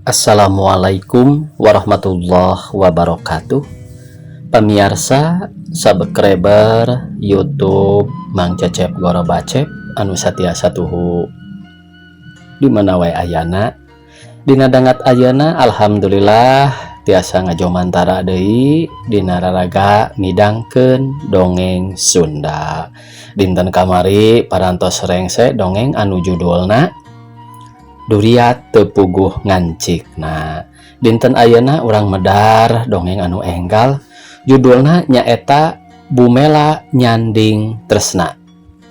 Assalamualaikum warahmatullahi wabarakatuh. Pemirsa, subscriber YouTube Mang Cecep Goro Bacep anu satiasa tuhu di mana wae ayana. Dina dangat ayeuna, alhamdulillah tiasa ngajomantara deui dina raraga midangkeun dongeng Sunda. Dinten kamari parantos rengse dongeng anu judulna Duriat Teu Puguh Ngancikna. Dinten ayeuna urang medar dongeng anu enggal, judulna nyaeta Bumela Nyanding Tresna.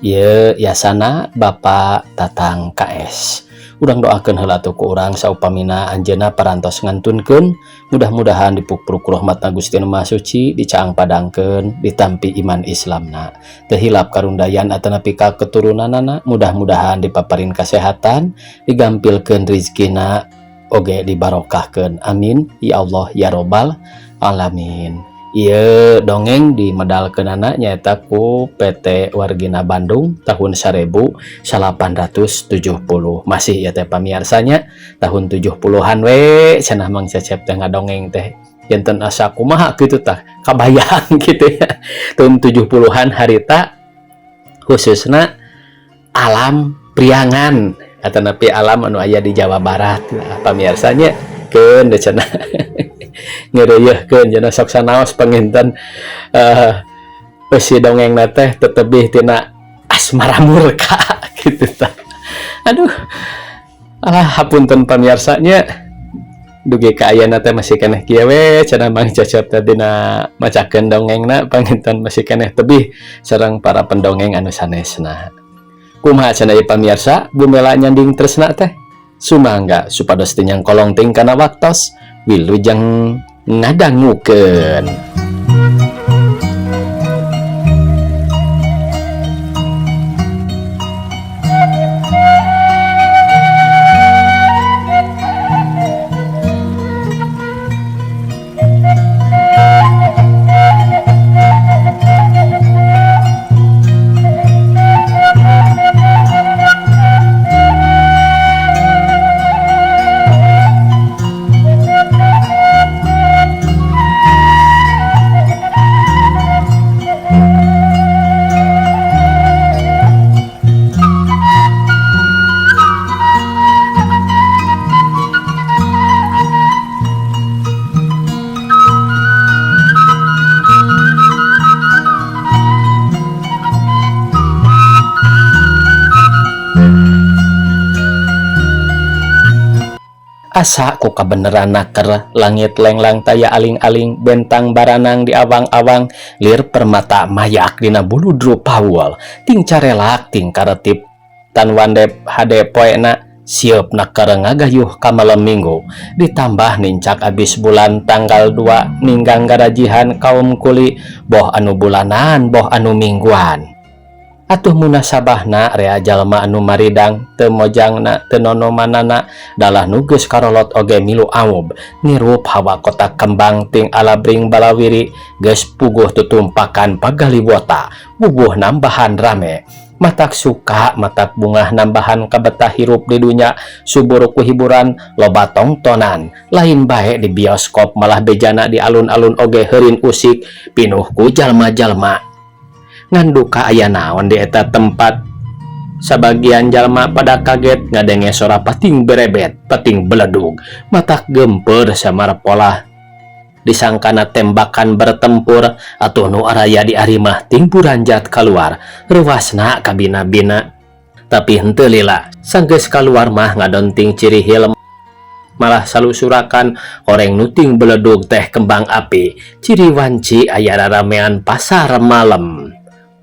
Ieu yasana Bapak Tatang KS. Urang doakeun heula atuh ku urang saupamina anjeunna parantos ngantunkeun, mudah-mudahan dipupuk rahmatna Gusti Nu Maha Suci, dicaang padangkeun, ditampi iman Islamna, teu hilap karundayan atanapi ka keturunanana, mudah-mudahan dipaparin kesehatan, digampilkeun rizkina oge dibarokahkeun. Amin ya Allah ya robbal alamin. Ieu dongeng dimedalkeunana nyaeta ku PT Wargina Bandung tahun 1870. Masih ya teh, pamiarsanya, tahun 70-an we cenah Mang Cecep teh ngadongeng teh, janten asa kumaha kitu tah, kabayang gitu ya. Tahun 70-an harita, khususna alam Priangan atanapi alam anu aya di Jawa Barat lah, pamiarsanya. Keun deh cenah, ngeureuyeurkeun cenah, sok sanaos panginten eusi dongeng teh tetebih tina asmara murka gitu tah. Aduh, alah, hapunten pamiarsanya, dugi ka ayeuna teh masih keneh kieu we cenah Mang Cecep teh dina macakeun dongengna, panginten masih keneh tebih sareng para pendongeng anu sanesna. Kumaha cenah ieu, pamiarsa, Bumela Nyanding Tresna teh? Sumangga supados teu nyangkolong ting kana waktos. Wilujeng ngadangukeun. Asa ku kabeneran naker langit lenglang taya aling-aling, bentang baranang di awang-awang, lir permata mayak dina buludru paul ting carelak ting karetip tan wandep hade poena sieup naker ngagayuh ka malam Minggu, ditambah nincak abis bulan tanggal 2, ninggang garajihan kaum kuli, boh anu bulanan boh anu mingguan. Atuh munasabahna rea jalma anu maridang teu mojangna teu nonomanana, dalah nu geus karolot oge milu aub ngirup hawa kota kembang ting alabring balawiri. Geus puguh tutumpakan pagaliwota, bubuh nambahan rame, matak suka matak bungah, nambahan kabetah hirup di dunya subur ku hiburan, loba tongtonan. Lain bae di bioskop, malah bejana di alun-alun oge heurin usik, pinuh ku jalma-jalma. Ngan duka aya naon di eta tempat? Sabagian jalma pada kaget ngadenge sora pating berebet, pating beledug, matak gemper samar polah, disangkana tembakan bertempur. Atau nu araya di arimah ting buranjat keluar, rewasna kabina-bina. Tapi henteu lila, sanggeus keluar mah ngadonting cirihil, malah salusurakan horeng nuting beledug teh kembang api, ciri wanci aya raramean pasar malam.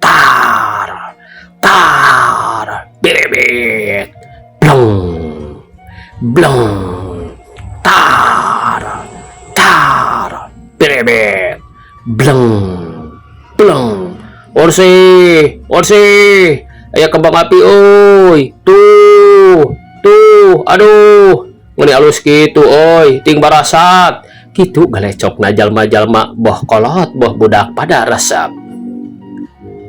Tar tar berebet, blong blong, tar tar berebet, bleng bleng. Orsi, orsi, aya kembang api oi, tuh tuh, aduh, meni alus kitu oi, ting barasat kitu galecokna jalma-jalma, boh kolot boh budak pada resep.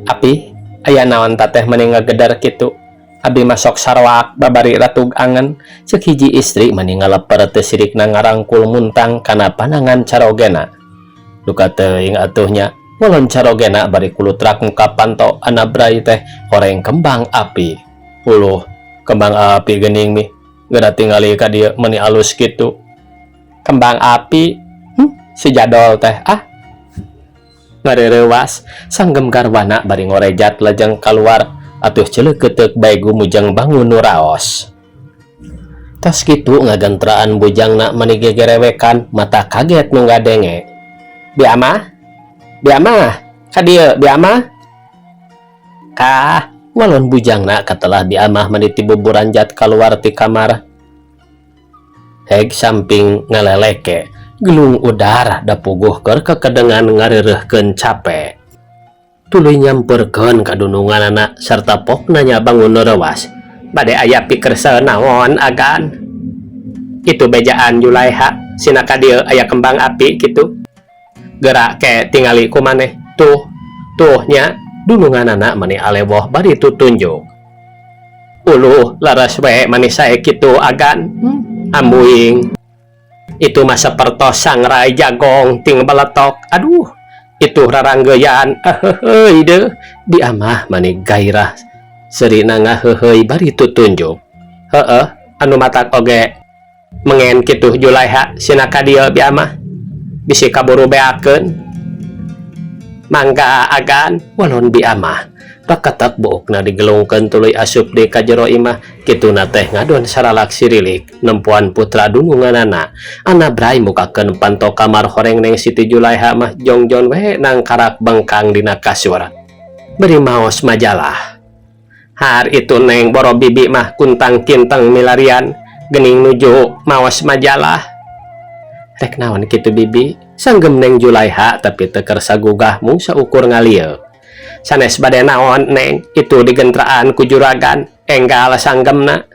Api, aya naon teteh meni ngagedar kitu? Abi mah sok saroak babari ratug angen, cek hiji istri mani ngaleper teu sirikna ngarangkul muntang kana panangan carogena. Duka teuing atuh nya, walon carogena bari kulutrak muka panto anabrai teh horeng kembang api. Uluh, kembang api geuning mi, geura tingali ka dieu meuni alus kitu. Kembang api, si jadol teh ah. Ngarereuwas, sanggem garwana bari ngorejat lajeng kaluar atuh ceuleukeuteuk bae gumujeng bangun nu raos. Tos kitu ngagentraan bujangna mani gegerewekan mata kaget nu ngadenge. Bi Amah? Bi Amah? Ka dieu Bi Amah? Kah, walon bujangna katelah Bi Amah mani tibuburanjat kaluar ti kamar. Heg samping ngaleleke, gelung udar da puguh keur kekedengan ngareureuhkeun cape. Tuluy nyamperkeun ka dununganana sarta pok nanya bangun reuwas. Bade aya pikersa naon agan? Itu bejaan Julaiha, sina ka dieu aya kembang api kitu. Geura ke tingali ku maneh. Tuh, tuh nya dununganana mani alewoh bari tutunjuk. Uluh, laras we mani sae kitu agan. Ambuing. Itu mah sapertos sangrai jagong ting beletok. Aduh, itu raranggeyan. Aheuheuy deuh. Bi Amah mani gairah seurina ngaheuheuy bari tutunjuk. Heueuh, anu matak oge mengen kitu Julaiha sina ka dieu Bi Amah. Bisi kaburu beakeun. Mangga agan, walon Bi Amah. Raketek buukna digelungkeun tuluy asup deui ka jero imah, kituna teh ngadon saralak sirilik nempoan putra dununganana. Anabrai mukakeun panto kamar horeng Neng Siti Julaiha mah jongjon we nangkarak bengkang dina kasur. Bari maos majalah. Har itu Neng boro bibi mah kuntang kinteng milarian gening nuju maos majalah. Rek naon kitu bibi? Sanggem Neng Julaiha tapi teu kersa gugah mung saukur ngalieu. Sanes bade naon Neng, itu digentraan ku juragan, enggal sanggemna.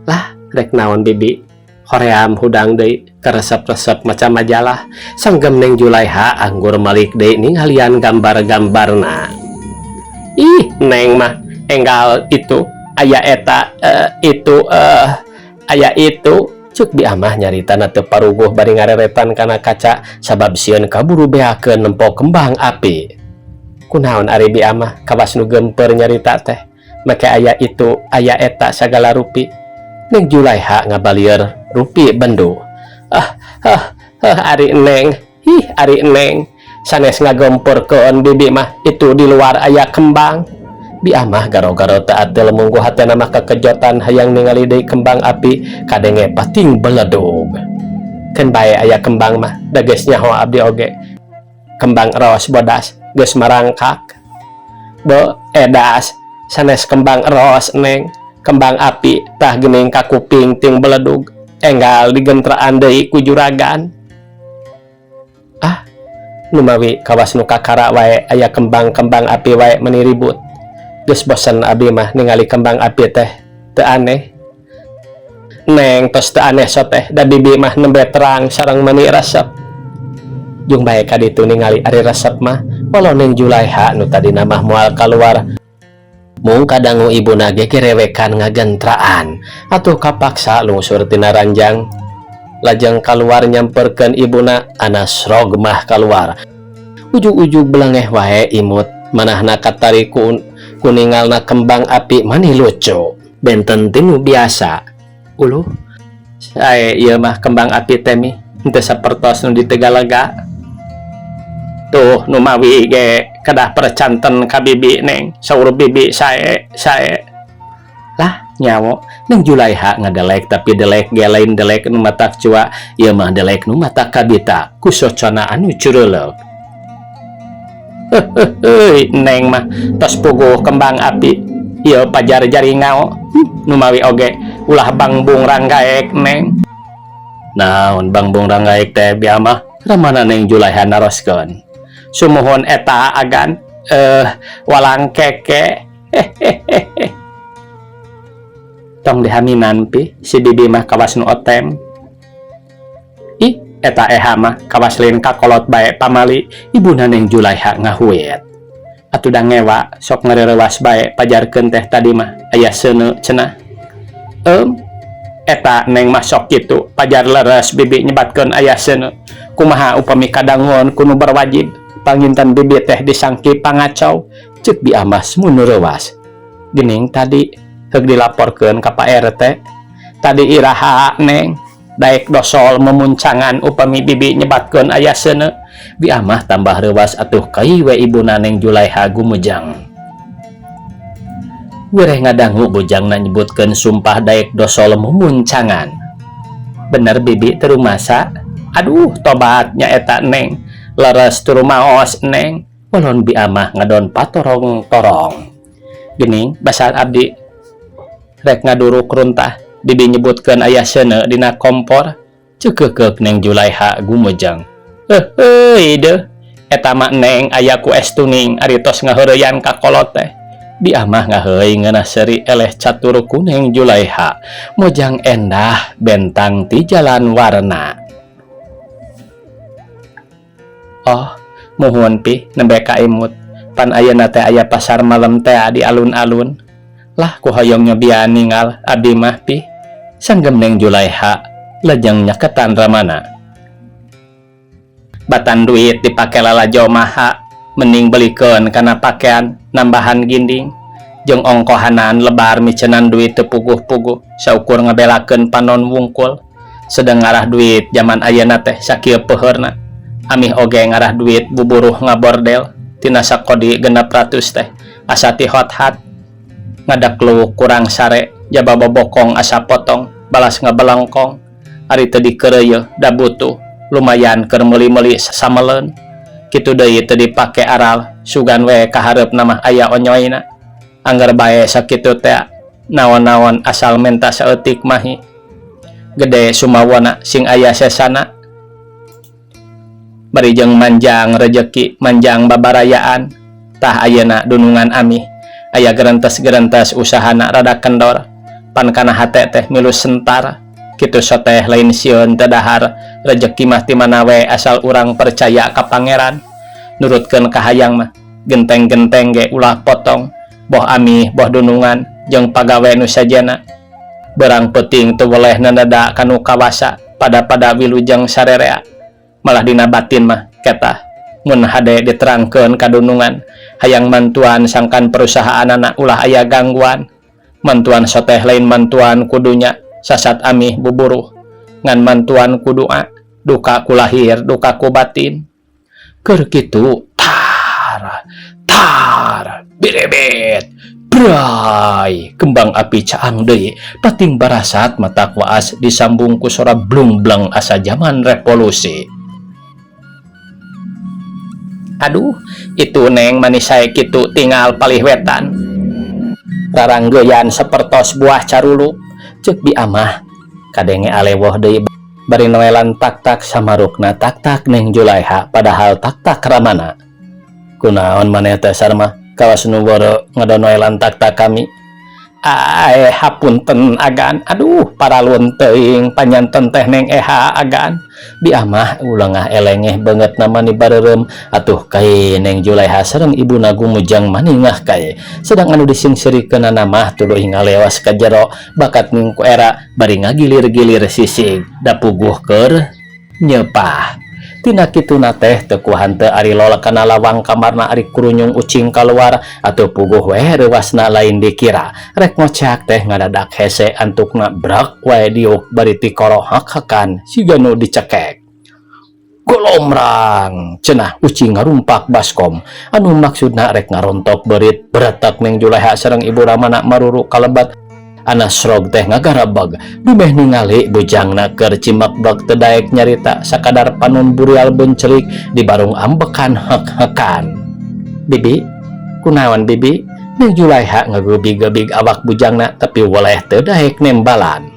Lah, rek naon bibi? Hoream hudang deui, keresep-resep maca majalah. Sanggem Neng Julaiha anggur malik deui ningalian gambar-gambarna. Ih, Neng mah enggal itu aya eta itu aya itu. Cuk Bi Amah nyaritana teu paruguh bari ngareretan kana kaca sabab sieun kaburu beakeun nempo kembang api. Kunaon ari Bi Amah kawas nu geumpeur nyarita teh make aya itu aya eta sagala rupi. Neng Julaiha ngabalieur rupi bendu. Ah ah ah ari Neng, ih ari Neng sanes ngagomporkeun bibi mah itu di luar aya kembang. Bi Amah garo-garo teu atel munggu hatena mah kekejotan hayang ningali deui kembang api kadenge pating beledug. Keun bae aya kembang mah da geus nyaho abdi oge. Kembang ros bodas geus marangkak. Be edas sanes kembang ros Neng, kembang api tah geuning ka kuping ting beledug enggal digentraan deui ku juragan. Ah, numawi kawas nu kakara wae aya kembang-kembang api wae meni ribut. Geus bosen abi mah ningali kembang api teh teu aneh. Neng tos teu aneh so teh da bibi mah nembe terang sareng meni resep. Jung bae ka ditu ningali ari resep mah walau Neng Julaiha nu tadina mah moal kaluar. Mung kadangu ibuna gegerewekan ngagentraan atuh kapaksa lungsur tina ranjang. Lajeng kaluar nyamperkeun ibuna anasrog mah kaluar. Ujug-ujug belengeh wae imut manahna katari kuningalna kembang api mani lucu. Benten tinu biasa. Uluh, sae ieu mah kembang api teh mi henteu sapertos nu di Tegalega. Tuh numawi ge kedah percanten ka bibi Neng, saur bibi sae sae. Lah nyawo Neng Julaiha ngadelek tapi delek ge lain delek nu matak cua, ieu mah delek nu matak kabita ku socona anu cureuleup. Heuheuy Neng mah tos puguh kembang api ieu pajar jaringao. Numawi oge ulah bangbung ranggaek Neng. Naon bangbung ranggaek teh Bi Amah? Ramana Neng Julaiha naroskeun. Sumuhun eta agan walang keke. Hehehe. Tong dihaminan pi si bibi mah kawas nu otem. Ih eta eha mah kawas lain kakolot bae pamali ibuna Neng Julaiha ngahuet. Atuh da ngewa sok ngarereuwas bae pajarkeun teh tadi mah aya seuneu cenah. Eum eta neng mah sok kitu pajar leres bibi nyebatkeun aya seuneu. Kumaha upami kadanguan ku nu berwajib panginten bibi teh disangki pangacau ceuk Bi Amah munu reuwas. Geuning tadi heuk dilaporkeun ka Pak RT. Tadi iraha neng daek dosol memuncangan upami bibi nyebatkeun aya seuneu. Bi Amah tambah reuwas atuh kai we ibuna Neng Julaiha gumujang. Wireh ngadangu bujangna nyebutkeun sumpah daek dosol memuncangan. Bener bibi teu rumasa? Aduh tobat nya eta neng. Leres teu rumaos neng. Walon Bi Amah ngadon patorong-torong. Geuning basal abdi rek ngaduruk runtah bibi nyebutkeun aya seuneu dina kompor. Ceukeukeuk Neng Julaiha gumujeng. Heuheuy deuh eta mah neng aya ku es tuning ari tos ngaheureyan ka kolot teh. Bi Amah ngaheuy ngeunah seuri eleh catur ku Neng Julaiha. Mojang endah bentang ti jalan warna. Oh, muhun pi nembe ka imut. Pan ayeuna teh aya pasar malem tea di alun-alun. Lah ku hoyong nyobian ningal abdi mah pi. Sanggem Neng Julaiha lejeng nyaketan ramana. Batan duit dipake lalajo maha mending belikeun kana pakean nambahan ginding. Jeung ongkohanan lebar micenan duit teu puguh-puguh saukur ngabelakeun panon wungkul. Sedeng ngarah duit jaman ayeuna teh sakieu peuheurna. Amih oge ngarah duit buburuh ngabordel tina sakodi 600 teh asa ti hot-hat. Ngadakluk kurang sare jaba bobokong asa potong balas ngabelengkong. Ari teu dikeureuyeun da butuh lumayan keur meuli-meuli sameleun. Kitu deui teu dipake aral sugan we kahareupna mah aya onyoyna. Angger bae sakitu teh naon-naon asal menta saeutik mahi. Gede sumawona sing aya sesana. Bari jeung manjang rejeki manjang babarayaan. Tah ayeuna dunungan amih aya gerentes-gerentes usahana rada kendor. Pan kana hate teh milu sentar. Kitu soteh lain sieun teu dahar rejeki mah ti mana we asal urang percaya ka pangeran. Nurutkeun kahayang mah genteng-genteng ge ulah potong boh amih boh dunungan jeung pagawe nu sajena. Berang peuting teu weleh nanada kanu kawasa pada-pada wilujeng sarerea. Malah dina batin mah ketah mun hade diterangkeun ka dunungan hayang mantuan sangkan perusahaanana ulah aya gangguan. Mantuan soteh lain mantuan kudunya sasat amih buburuh ngan mantuan ku doa duka ku lahir duka ku batin. Keur kitu tar tar birebet bray kembang api caang deui pating barasat mata kuas disambung ku sora blung-bleng asa jaman revolusi. Aduh itu neng manis sae kitu tinggal palih wetan. Raranggeyan sapertos buah caruluk ceuk Bi Amah kadenge alewoh deui bari noelan tak-tak samarukna tak-tak Neng Julaiha padahal tak-tak ramana. Kunaon maneh teh Sarma kawas nu boro ngadonoelan tak-tak kami. Ae hapunten agan aduh paralun teuing panyanten teh Neng Eha agan. Bi Amah ulangah elengeh beungeutna mani bareureum atuh kai Neng Julaiha sareng ibuna gumujang maningah kae. Sedang anu disingseurikeunana mah tuluy ngalewas ka jero bakat mingku era bari ngagilir-gilir sisig da puguh keur nyeupah. Tina kituna teh teu kuhanteu ari lol kana lawang kamarna ari kurunyung ucing kaluar atuh puguh we reuwasna lain dikira. Rek ngocak teh ngadadak hese antukna brak wae diuk bari tikoro hak-hakan siga nu dicekek. Golomrang cenah ucing ngarumpak baskom anu maksudna rek ngarontok beurit beretak Neng Julaiha sareng ibu ramana maruru kalebat. Anas rog teh ngagarabag dumeh ningali bujangna keur cimakbak teu daek nyarita sakadar panon burial bencelik di barung ambekan hek-hekan. Bibi, kunaon bibi? Neng Julaiha ngagebig-gebig awak bujangna tapi weleh teu daek nembalan.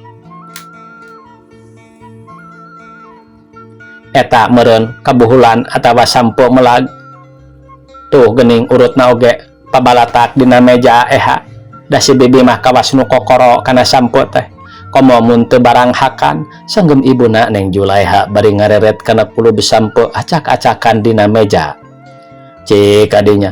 Eta meureun kabuhulan atawa sampo melag. Tuh geuning urutna oge pabalatak dina meja eha. Da si bibi mah kawas nu kokoro kana sampo teh. Komo mun teu barang hakan, sanggem ibuna Neng Julaiha bari ngareret kana kulub sampo acak-acakan dina meja. Cik kadinya,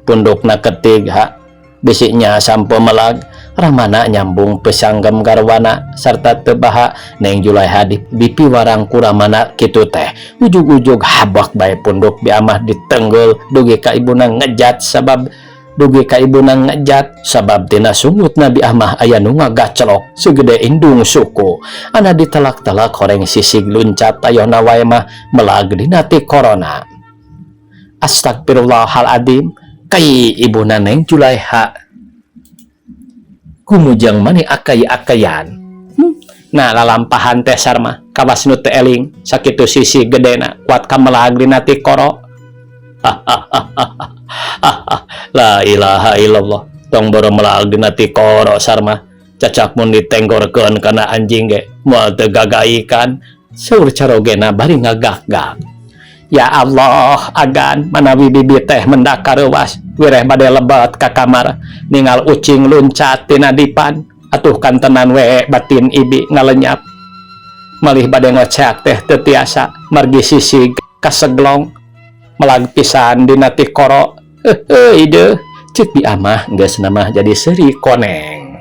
Pundukna ketig ha bisi nya sampo melag. Ramana nyambung pesanggem garwana sarta teu baha Neng Julaiha dipiwarang ku Ramana kitu teh. Ujug-ujug habak bae punduk Bi Amah ditenggel dugi ka ibuna ngejat sabab dugi ka ibuna ngejat sabab tina sungutna Bi Amah aya nu ngagacelok segede indung suku. Ana ditelak-telak horeng sisig luncat ayeuna wae mah melag dina tikorona. Astagfirullahaladzim, kai ibuna Neng Julaiha kumujang mani akay-akayan. Nah, lalampahan teh sarma kawas nu teu eling sakitu sisi gedena kuat kamelag dina tikoro. La ilaha illallah, tong boro melag dina tikoro sarma, cacak mun ditenggorkeun kana anjing ge moal teu gagaikan, saur carogena bari ngagak-gak. Ya Allah, agan manawi bibi teh mendak kareuwas wireh bade lebet ka kamar ningal ucing luncat tina dipan atuh kantenan we batin ibi ngalenyap malih bade ngoceak teh teu tiasa margi sisig kaseglong melag pisan dina tikoro. Heuheuy deuh, ceuk Bi Amah geus namah jadi seuri koneng.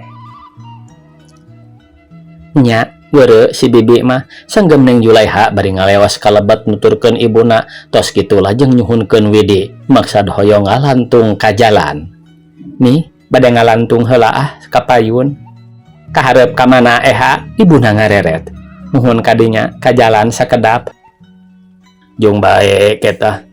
Nya weureu si bibi mah, sanggem Neng Julaiha bari ngalewas kalebet nuturkeun ibuna. Tos kitu lajeng nyuhunkeun widi maksad hoyong ngalantung ka jalan. Nih, bade ngalantung heula ah ka payun. Kaharep ka mana eha? Ibuna ngareret. Muhun, kadinya ka jalan sakedap. Jung bae kita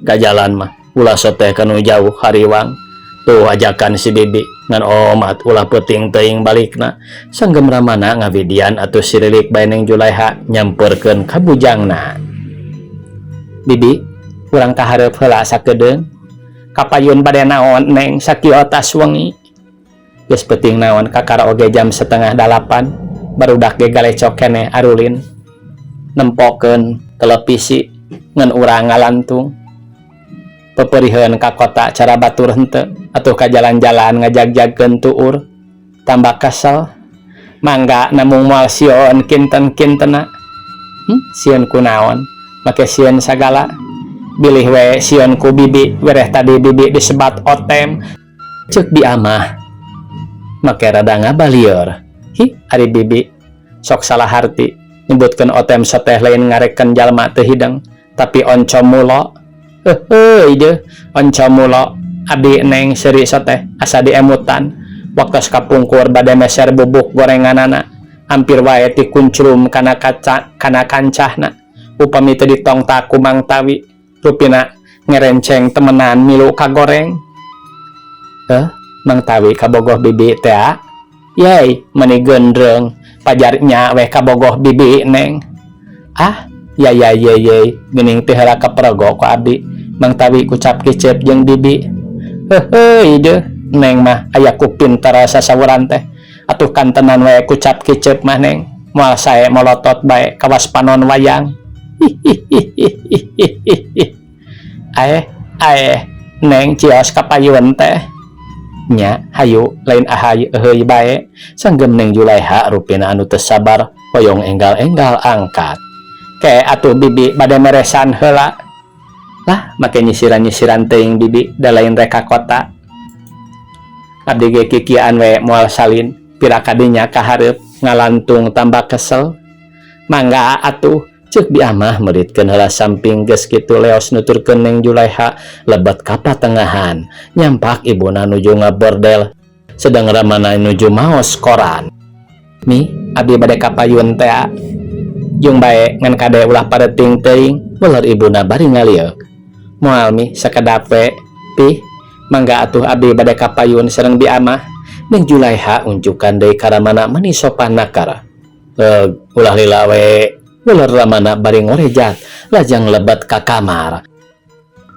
ka jalan mah ulah soteh kanu jauh hariwang. Tuh ajakan si bibi ngan omat ulah peuting teuing balikna, sanggem Ramana ngawidian atuh sirilik bae Neng Julaiha nyamperkeun ka bujangna. Bibi, urang kahareup heula sakedeung. Kapayun bade naon, Neng, sakieu tas wengi? Geus peuting naon, kakara oge jam 7.30, barudak ge galecok keneh arulin nempokeun televisi ngan urang ngalantung peperiheun ka kota cara batur henteu atuh ka jalan-jalan ngajagjagkeun tuur tambah kesel. Mangga, namung moal sieun kinten-kintena. Sieun kunaon make sieun sagala? Bilih we sieun ku bibi wereh tadi bibi disebat otem, ceuk Bi Amah make rada ngabalieur. Hi, ari bibi sok salah harti nyebutkeun otem soteh lain ngareken jalma teu hideng tapi oncom mulo. Heuheuy deuh, oncom mulo abdi, Neng, seuri soteh asa diemutan waktos kapungkur bade meser bubuk gorenganana hampir wae tikuncrum kana kaca kana kancahna. Upami teu ditongtak ku Mang Tawi rupina ngerenceng temenan milu kagoreng. Eh, Mang Tawi kabogoh bibi teh? Yey, meni gendreng pajarnya weh kabogoh bibi, Neng. Ah ya ya ye ye, geuning teh heula kapergo ku abdi Mang Tawi kucap kicep jeung bibi. Heuheuy deuh, Neng mah aya ku pinter sasawuran teh atuh kantenan we kucap kicep mah, Neng, moal sae molotot bae kawas panon wayang. Aeh aeh, Neng, cios kapayun teh nya. Hayu, lain ahay euheuy bae, sanggem Neng Julaiha rupina anu teu sabar hoyong enggal-enggal angkat. Ke atuh bibi bade meresan heula lah make nyisiran-nyisiran teuing bibi da lain rek ka kota. Abdi ge kikieuan we moal salin pira kadinya kahareup ngalantung tambah kesel. Mangga atuh, ceuk Bi Amah meritkeun heula samping. Geus kitu leos nuturkeun Neng Julaiha lebet ka patengahan nyampak ibuna nuju ngabordel sedang Ramana nuju maos koran. Mi, abdi bade kapayun teh. Jung bae ngan kade ulah pareting teuing, beler ibuna bari ngalieuk. Moal mi, sakedap we. Pi, mangga atuh abdi bade kapayun sareng Bi Amah. Neng Julaiha unjukan deui ka Ramana mani sopan nakar. Ulah lila we, beler Ramana bari ngorejat lajang lebet ka kamar.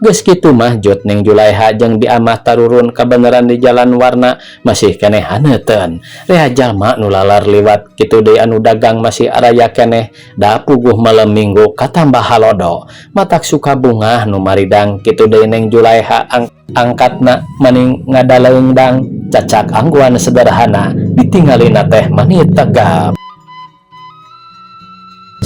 Geus kitu mah jut Neng Julaiha jeung Bi Amah tarurun. Kabeneran di jalan warna masih keneh haneuteun rea jalma nu lalar liwat kitu deui anu dagang masih araya keneh da puguh malam Minggu katambah halodo matak suka bungah nu maridang kitu deui. Neng Julaiha angkatna mani ngadaleungdang cacak angguan sederhana ditinggalina teh mani tegap.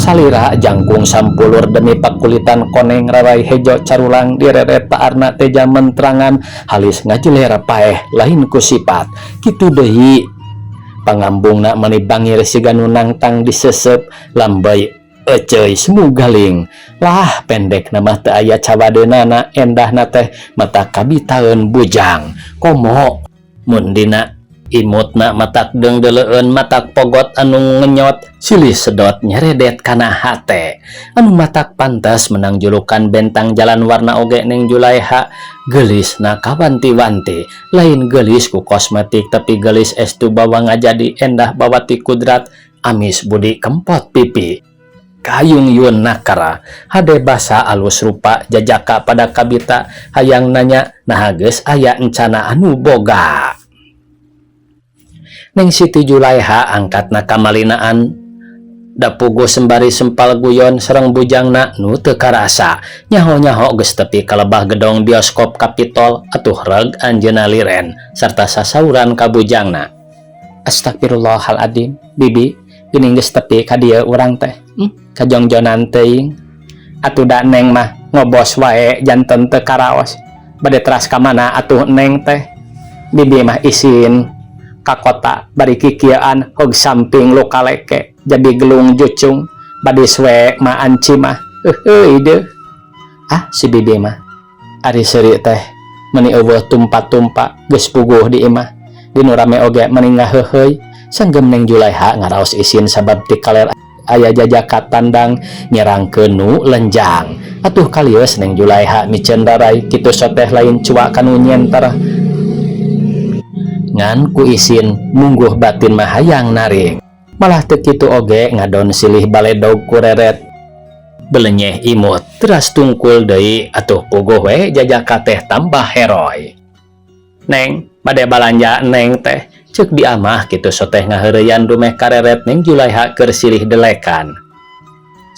Salira jangkung sampulur demi pakulitan koneng, rarai hejo carulang direret paarna teja mentrangan, halis ngajeler paeh lain ku sifat. Kitu deui pangambungna mani bangir siga nu nangtang disesep, lambey eceuy semu galing lah. Pendekna mah teu aya cawadeunana, endahna teh matak kabitaeun bujang, komo mun dina imutna matak deungdeuleueun, matak pogot anu ngenyot silih sedot nyeredet kana hate. Anu matak pantas menang julukan bentang jalan warna oge Neng Julaiha. Geulisna kawanti-wanti, lain geulis ku kosmetik, tapi geulis estu bawa ngajadi endah bawa ti kudrat, amis budi kempot pipi kayung yun nakara hade basa alus rupa. Jajaka pada kabita hayang nanya nah geus aya encana anu boga. Neng Siti Julaiha angkatna kamalinaan da puguh sembari sempal guyon sareng bujangna nu teu karasa nyaho-nyaho geus tepi ka lebah gedong bioskop Kapitol. Atuh reg anjeunna liren sarta sasauran ka bujangna, "Astagfirullahaladzim, Bibi, geuning geus tepi ka dieu urang teh, kajongjonan teuing atuh. Da Neng mah ngobos wae janten teu karaos. Bade teras ka mana atuh Neng teh? Bibi mah isin ka kota bari kikieuan, hog samping luka leke jadi gelung jucung. Badis we ma anci mah. Heuheuy deuh ah si Bibi mah. Ari seuri teh meuni euweuh tumpa-tumpa, geus puguh di imah di nu rame oge meuni ngaheuheuy." Sanggem Neng Julaiha ngaraos isin sabab ti kaler aya jajaka tandang nyerangkeun nu lenjang. Atuh kalius Neng Julaiha miceun raray kitu soteh lain cuak kanu nyenter ngan ku isin, mungguh batin mah hayang narik. Malah teu kitu oge ngadon silih baledog kureret belenyeh imut teras tungkul deui. Atuh puguh we jajaka teh tambah heroy. "Neng, bade balanja Neng teh?" cek Bi Amah kitu soteh ngaheureyan dumeh kareret Neng Julaiha keur silih delekan.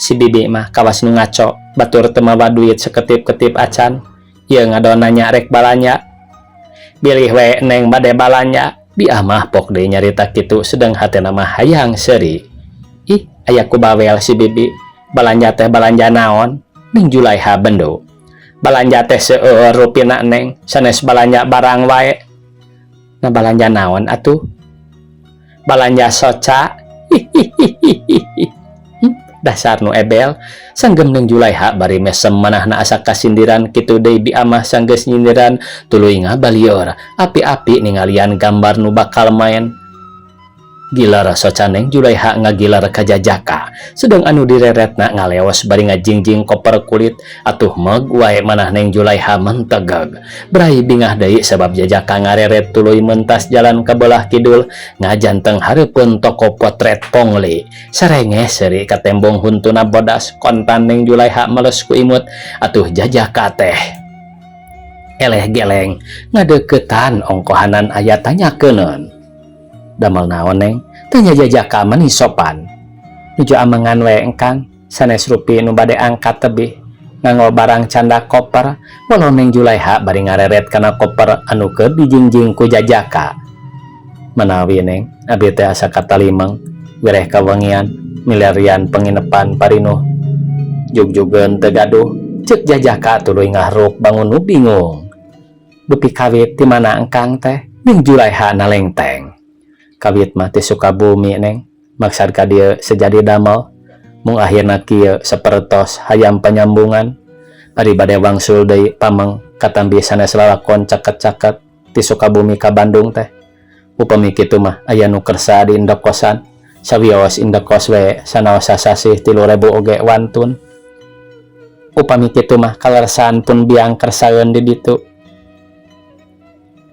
"Si Bibi mah kawas nu ngaco, batur teu mawa duit seketip-ketip acan, ieu ngadon nanya rek balanja." "Bilih we Neng bade balanja." Bi Amah pok deui nyarita kitu sedang hatena mah hayang seuri. "Ih, aya ku bawel si Bibi. Balanja teh balanja naon?" Neng Julaiha bendo. "Balanja teh seueur rupina, Neng, sanes balanja barang wae." "Nah, balanja naon atuh?" "Balanja soca." "Hihihihi, dasar nu ebel," sanggem Neng Julaiha bari mesem manahna asa kasindiran. Kitu deui Bi Amah sanggeus nyindiran tuluy ngabalieur api-api ningalian gambar nu bakal main. Gilar soca Neng Julaiha ngagilar ka jajaka, sedang anu direretna ngaleos bari ngajingjing koper kulit. Atuh meg wae manah Neng Julaiha mentegeg. Brai bingah deui sabab jajaka ngareret tuluy mentas jalan ka belah kidul ngajanteng hareupeun toko potret Pongli. Sarengeh seuri katembong huntuna bodas. Kontan Neng Julaiha males ku imut. Atuh jajaka teh eleh geleng ngadeukeutan ongkohanan aya tanyakeun, "Damel naon, Neng?" tanya jajaka mani sopan. "Nuju amengan we, Engkang, sanes rupi nu bade angkat tebih nganggo barang candak koper," walau Neng Julaiha bari ngareret kana koper anu keur dijingjing ku jajaka. "Manawi, Neng, abi teh asa katalimeng wireh kawengian milarian penginepan parinuh jugjugeun teu gaduh," cek jajaka tuluy ngahruk bangun nu bingung. "Dupi kawit ti mana Engkang teh?" Neng Julaiha nalengteng. "Kawit mah ti Sukabumi, Neng. Maksad ka dieu sejadi damel, mung akhirna kieu sapertos hayam panyambungan. Ari bade wangsul deui pameng katambi sanes lalakon caket-caket ti Sukabumi ka Bandung teh. Upami kitu mah aya nu kersa di indekosan, sawios indekos we sanaos sasasih 3.000 oge wantun. Upami kitu mah kaleresan pun biang kersaeun di ditu.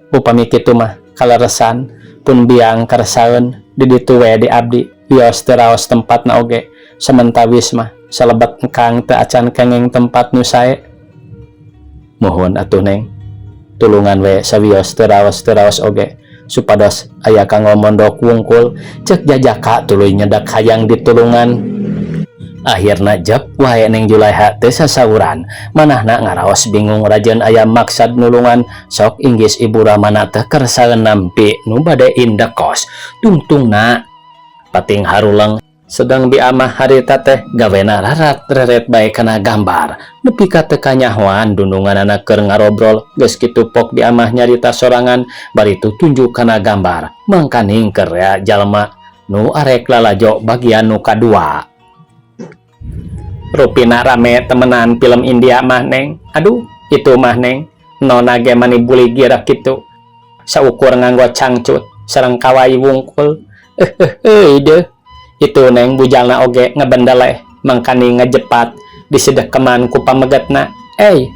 Upami kitu mah kaleresan pun biang kersaeun di ditu we di abdi, wios teu raos tempatna oge. Samentawis mah salebet Engkang teu acan kenging tempat nu sae." "Muhun atuh, Neng, tulungan we sawios teu raos teu raos oge supados aya kanggo mondok wungkul," cek jajaka tuluy nyedak hayang ditulungan. Akhirna jep wae Neng Julaiha teu sasauran, manahna ngaraos bingung rajeun aya maksad nulungan. Sok inggis ibu ramana teh kersa nampi nu bade indekos. Tungtungna pating haruleng. Sedang Bi Amah harita teh gawena rarat reret bae kana gambar. Nepi ka teu kanyahoan dununganana keur ngarobrol geus kitu pok Bi Amah nyarita sorangan bari tutunjuk kana gambar. Mangkaning keur rea jalma nu arek lalajo bagian nu kadua. Rupina rame temenan film India mah Neng. Aduh, itu mah Neng. Nona ge mani buligir kitu. Saukur nganggo cangcut sareng kawai wungkul. Eh deuh. Itu Neng bujalna oge ngebendeleh mangkaning ngejepat disedekeman ku pamegetna. Eh,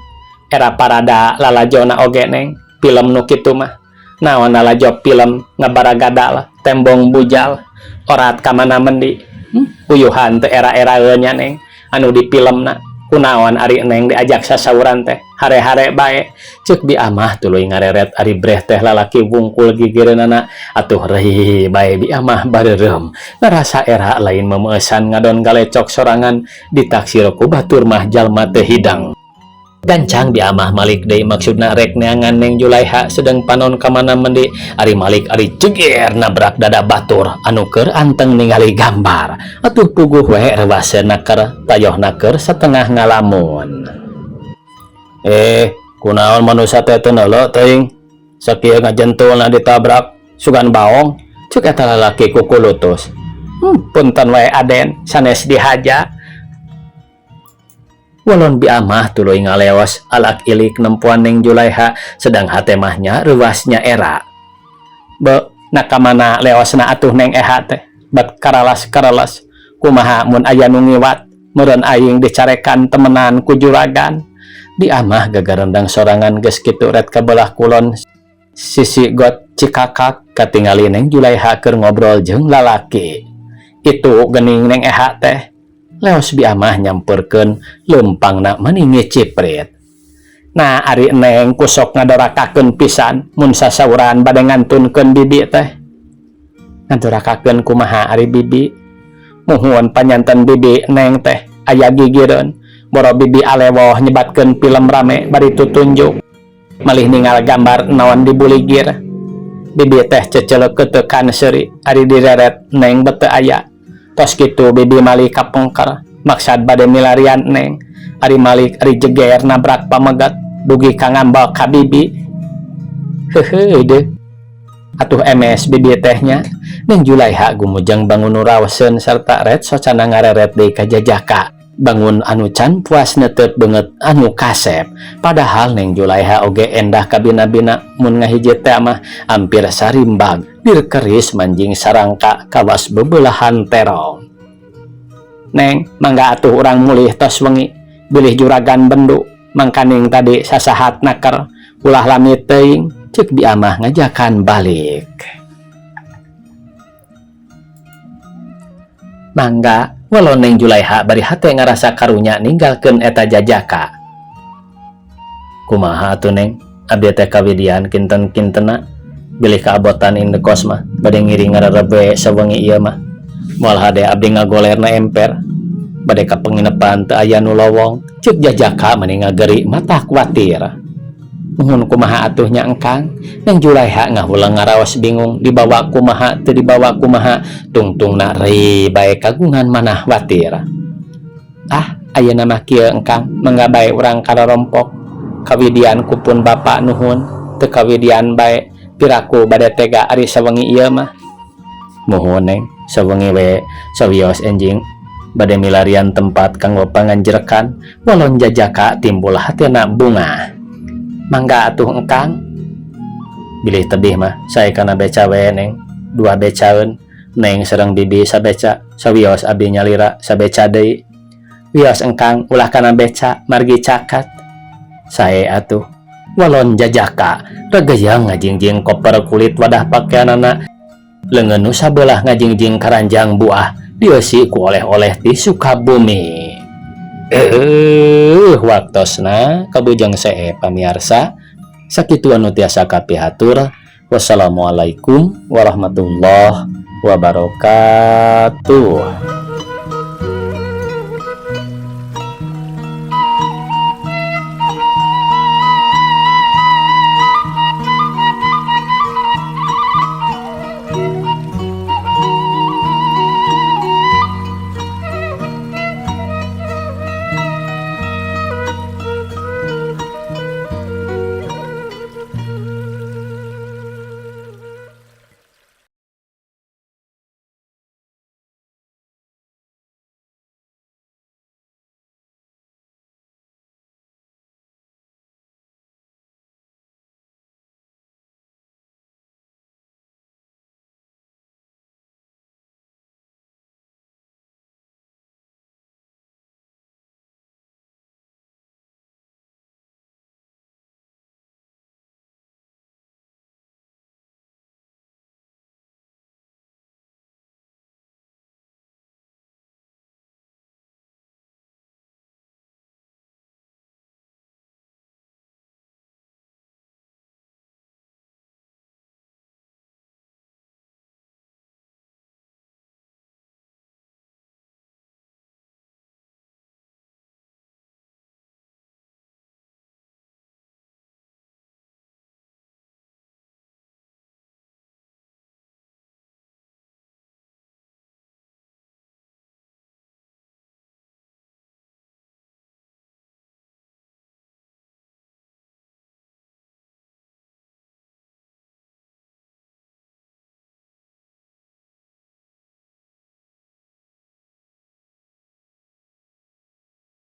era parada lalajona oge Neng film nu kitu mah. Naon lalajo film ngabaragadal tembong bujal orat ka mana mendi. Uyuhan teu era-eraeun nya Neng anu di filmna. Kunaon ari Neng diajak sasauran teh hare-hare bae. Ceuk Bi Amah tuluy ngareret ari breh teh lalaki wungkul gigireunana atuh reuh bae Bi Amah bareureum ngarasa era lain memeusan ngadon galecok sorangan ditaksir ku batur mah jalma teu hidang. Gancang Bi Amah malik deui maksudna rek neangan Neng Julaiha sedang panon ka mana mendi ari malik ari ceger nabrak dada batur anu keur anteng ningali gambar atuh puguh we rewaseun keur tayohna keur setengah ngalamun. Eh, kunaon manusia teh teu neuleu teuing sakieu ngajentulna ditabrak sugan baong ceuk eta lalaki kukulutus. Punten wae Aden sanes dihaja. Walon Bi Amah tuluy ngaleos alak ilik nempuan Neng Julaiha sedang hate mah nya reuasnya era. Be, na kamana leosna atuh Neng Eha teh bat karalas-karalas kumaha mun aya nu ngiwat meureun aing dicarekan temenan ku juragan. Bi Amah gagarendang sorangan geus kitu ret ka belah kulon sisi got Cikakak katingali Neng Julaiha keur ngobrol jeung lalaki. Itu geuning Neng Eha teh. Leos Bi Amah nyamperkeun leumpangna mani ngeciprit. Nah ari Neng kusok ngadorakakeun pisan mun sasauran bade ngantunkeun bibi teh. Ngadorakakeun kumaha ari bibi? Muhun panyanten bibi Neng teh aya gigireun. Boro bibi alewoh nyebatkeun film rame bari tutunjuk. Malih ningal gambar naon dibuligir. Bibi teh ceceleuk keutekan seuri ari direret Neng bete aya. Tos kitu bibi malik ka pengker maksad bade milarian Neng. Ari malik ari jeger nabrak pamegat dugi ka ngambek ka bibi. Heuheuh deuh. Atuh emes bibi teh nya. Neng Julaiha gumujeng bangun nu raoseun sarta ret socana ngareret deui ka jajaka. Bangun anu can puas neuteup beungeut anu kasep. Padahal Neng Julaiha oge endah kabina-bina mun ngahiji teh mah ampir sarimbag dirkeris manjing sarangka kawas bebelahan terong. Neng, mangga atuh urang mulih tos wengi bilih juragan bendu mangkaning tadi sasahat naker ulah lami teuing ceuk Bi Amah ngajakan balik. Mangga walau Neng Julaiha bari hate ngarasa karunya ninggalkeun eta jajaka. Kumaha atuh Neng, abdi teh kawidian kinten-kintena bilih kaabotan indekos mah bade ngiring ngarerebe sawengi ieu mah. Moal hade abdi ngagolerna emper bade ka penginepan teu aya nu lowong ceuk jajaka mani ngageri mata kuatir. Muhun kumaha atuh nya engkang? Neng Julaiha ngahuleng ngaraos bingung dibawa kumaha teu dibawa kumaha tungtungna rei bae kagungan manah watir. Ah, ayeuna mah kieu engkang mangga bae urang karorompok kawidian kupun bapa nuhun teu kawidian bae piraku bade tega ari sawengi ieu mah. Muhun Neng, sawengi we sawios enjing bade milarian tempat kanggo panganjerekan walon jajaka timbul hatena bungah. Mangga atuh engkang. Bilih tebih mah sae kana beca we Neng, dua becaeun Neng sareng bibi sabeca sawios abdi nyalira sabeca deui. Wios engkang ulah kana beca margi cakat. Sae atuh. Walon jajaka regeyang ngajingjing koper kulit wadah pakaianana leungeun nu sabelah ngajingjing karanjang buah dieusi ku oleh-oleh ti Sukabumi. Waktosna kabujeng see pamiarsa sakitu anu tiasa kapihatur. Wassalamualaikum warahmatullahi wabarakatuh.